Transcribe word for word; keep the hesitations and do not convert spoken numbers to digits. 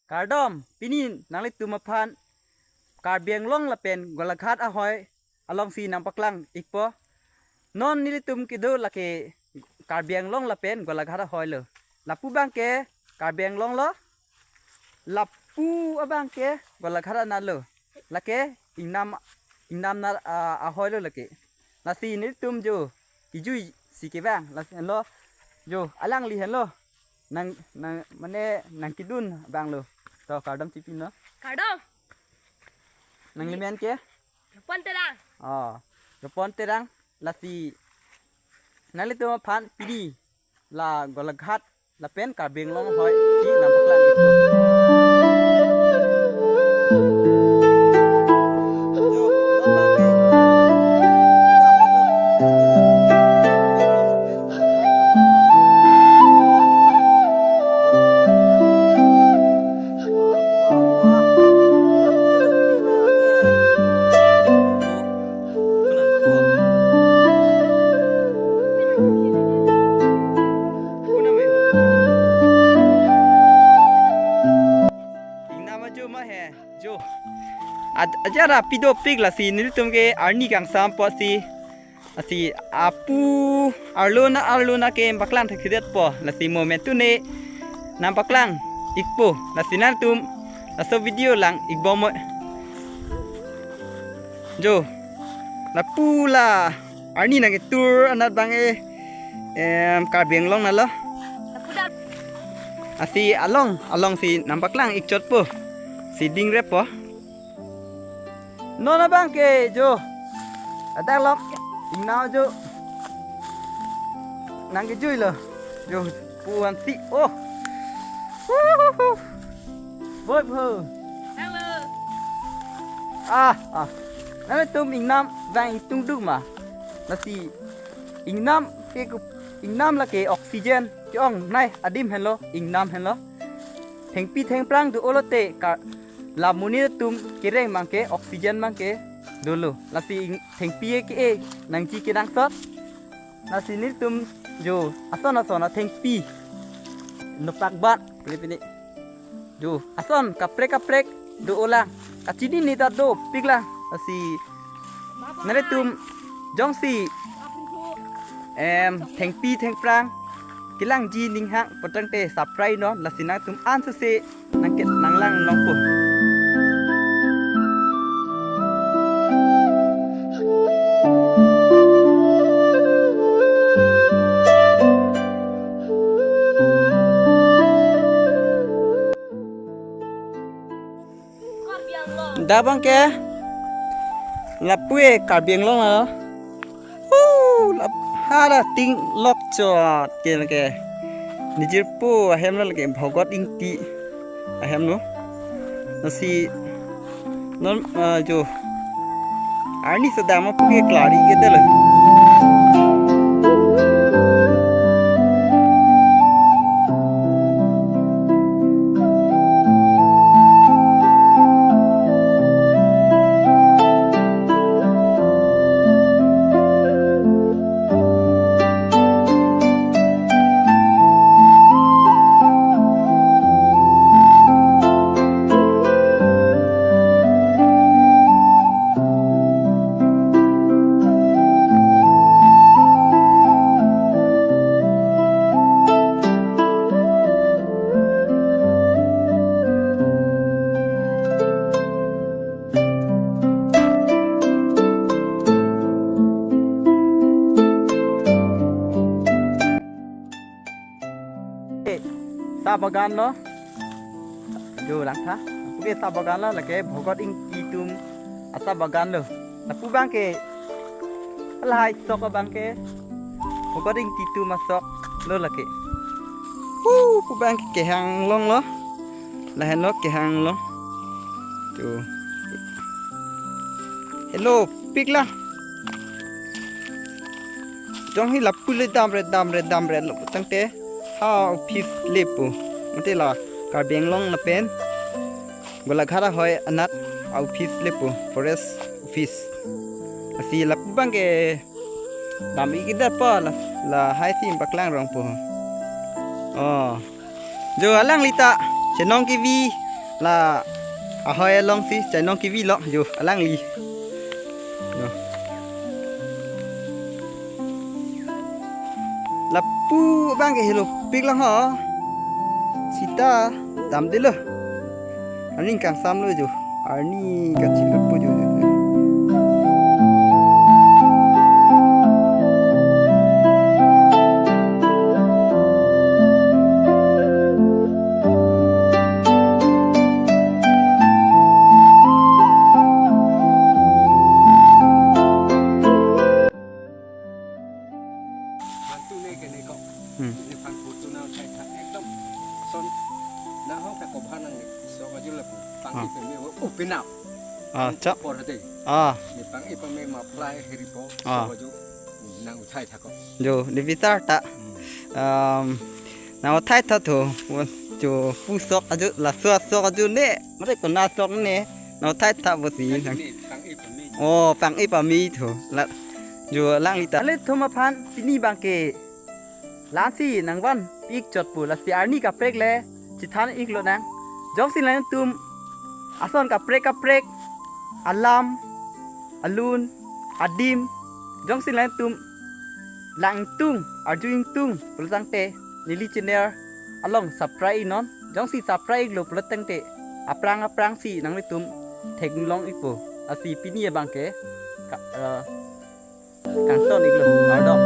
Kardom, pini nanglitum aphan Karbi Anglong lapen Golaghat ahoi alongsi nangpaklang ikpo. Non nelitum kedo lake Karbi Anglong lapen Golaghat ahoi lo. Lapu abangke Karbi Anglong lo. Lapu abangke Golaghat anat lo. Lake ingnam, ingnam na, ah, ahoi lo lake. Lasi nelitum jo kejui si kevang. Lasi henlo jo alangli henlo. Nang, nang, mane nangkedun abang lo. To kardom chipi no. Kardom. Nanglimen ke? Ropon Terang. Oh, Ropon Terang. Lasi nanglitum aphan pini la Golaghat lapen Karbi Anglong ahoi si nangpaklang ikpo. Ingnam ajo ma he, jo. Ad-, ajara pidopik lasi nelitum ke arni kangsam apotsi. Lasi apu arlo na arlo na ke paklang thekthedetpo. Lasi mo mentu ne nangpaklang ikpo. Lasi nangtum laso video lang ikbom mo. Jo. Lapu la arni nangketur anat abang e, em, Karbi Anglong nalo. Lasi along, alongsi nangpaklang ikchotpo. Si dingrepo. Non abangke jo. Adang lom. Ingnam jo. Nangkejui lo. Jo, puan si. Oh. Huhuhu. Boi po. Hello. Ah, ah. Nanglitum ingnam abang ingtungduk ma. Lasi ingnam ke ku-, ingnam lake oxygen ke-ongnei adim henlo, ingnam henlo. Thengpi thengphrang do-olo te ka la monit atum kereng abangke oxygen abangke dolo. Lasi ing-, thengpi ke-e nangji kenangsot. Lasi nelitum jo ason ason athengpi nopak bat pini pini. Jo ason kaprek kaprek do-olang. Kachini ni ta dopiklang. Lasi nanglitum jongsi, em, thengpi thengphrang kelangji ninghang potangte subscribe non, lasi nangtum ansose nangke nanglang longpo. Dak abangke lapu e Karbi Anglong lo. Uh, lap-, hara ting lok chot ke lake. Nijirpo ahem lo lake Bhogot Ingti ahem lo. Lasi non, ah, jo arni sedang ma puke klari kedelo. Sa bagan lo. Jo langtha. Oke, sa bagan lo lake Bhogot Ingti atum asa bagan lo. Lapu abangke lahai sok abangke Bhogot Ingti atum asok lo lake. Hu, pu abangke kehang long lo. Lahenlo kehang long. Tu. Hello, piklang. Jong hi lapu le damre damre damre lo tangte ha office le pu. Mate la Karbi Anglong lapen Golaghat ahoi anat office le pu, forest office. Lasi lapu abangke dam-ik-et po la, lahai si paklang rong po. Oh. Jo alangli ta chenong kevi La ahoi alongsi chainong kevi lo jo alangli. Jo. Lapu abangke helopik lang ho. Sita damdelo. Arni kangsamlo jo. Arni kachilutpo jo. Mantu ne ke ne ko. Hmm. Ne phan photo na uthai tha ekdom. Son na ho ka ko bhanang ne. So ka jula pu. Pang Ah. Ipe me wo. Oh, pinap. Ah, chap. Por hade. Ah. Ne pang ipe me ma fly heri po. Ah. So ka ju. Nang uthai tha ko. Jo, ne bitar ta. Hmm. Um, nang uthai tha tho. Wo, jo, pu sok aju, laso sok aju ne. Mare ko na sok ne. Nang uthai tha pusi. Aju ne, pang ipe me. Oh, pang ipe me tho. La, jo, alangli ta. Ale thom aphan pini abangke. Lasi nangvan ik chot pu lasi arni kaprek le chethan iklo nang. Jongsi nangtum ason kaprek kaprek alam alun adim jongsi nangtum lang ingtung arju ingtung pulo tangte neli channel along subscribe non. Jongsi subscribe iklo pulo tangte aphrang aphrangsi nanglitum theklong ikpo. Lasi pini abangke ka, eh, kangton iklo, kardom.